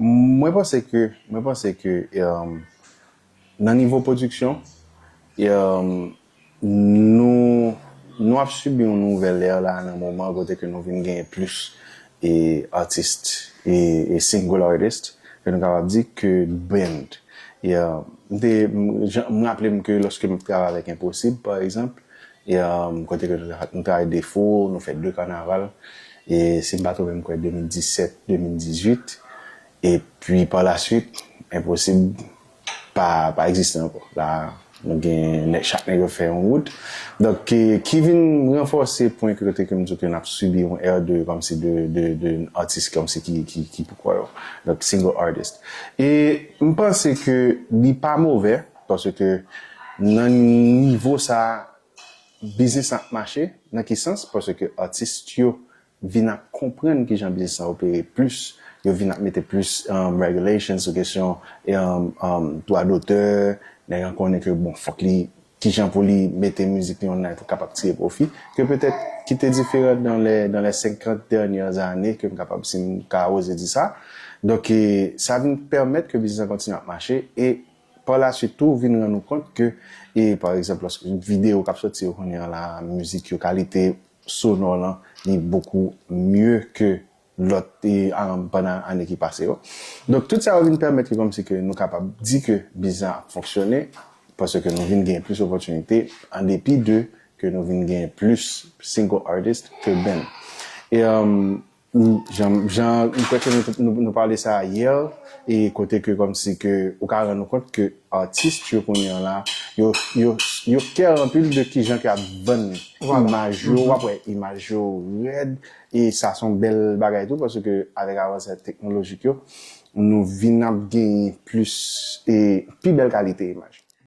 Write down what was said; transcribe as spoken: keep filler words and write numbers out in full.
Mwen panse ke, mwen panse ke um, nan nivo pwodiksyon, um, nou, nou ap sibi yon nouvèl ère la nan moman kote ke nou vin gen plis e artist e, e single artist ke nou kapab di ke band. Yeah. M te, m, jan- m raple m ke lòske m ap travay avèk Enposib, pa egzanp, e, um, kote ke nou tra- nou travay Defo, nou fè de kanaval, e si m pa twonpe m kwè de mil disèt, de mil dizuit, epi pa la swit, Enposib pa, pa egziste ankò. La, nou gen nèg, chak nèg yo fè yon wout. Donk, ki, ki vin ranfòse pwen kote ke m di ke n ap sibi yon ère de, kòmsi de, de, de atis kòmsi ki, ki, ki pou kò yo. Donk, single artist. E m panse ke li pa move, paske nan nivo sa, biznis ap mache. Nan ki sans? Paske atis yo vin ap konprann kijan biznis lan opere plis, yo vin ap mete plis um, regulation sou kesyon um, um, dwa dotè, nèg lan konnen ke bon, fòk li, kijan pou li mete mizik li online pou kapab tire pwofi, ke petèt ki te diferan dans les, dans les cinquante dernières années, ke m kapab, si m ka oze di sa. Donk, e, sa vin pèmèt ke biznis lan kontinye ap mache, e pa la swit tou, vin rann nou kont ke, e, pa egzanp, lòske videyo k ap sòti yo kounye a la, mizik yo, kalite sonò lan, li bokou mye ke lòt e, um, pandan ane ki pase yo. Donk, tout sa yo vin pèmèt ke kòmsi ke nou kapab di ke biznis ap fonksyone, paske nou vin gen plis opòtinite, an depi de ke nou vin gen plis single artist ke band. E, um, jan, jan, m kwè ke nou, nou, nou pale sa yè, e kote ke kòmsi ke ou ka rann ou kont ke atis yo kounye a la, yo, yo, yo kè anpil de kijan ke ap vann imaj yo, w ap wè imaj yo rèd, e sa se yon bèl bagay tou, paske avèk avansè teknolojik yo, nou vin ap genyen plis, e pi bèl kalite imaj.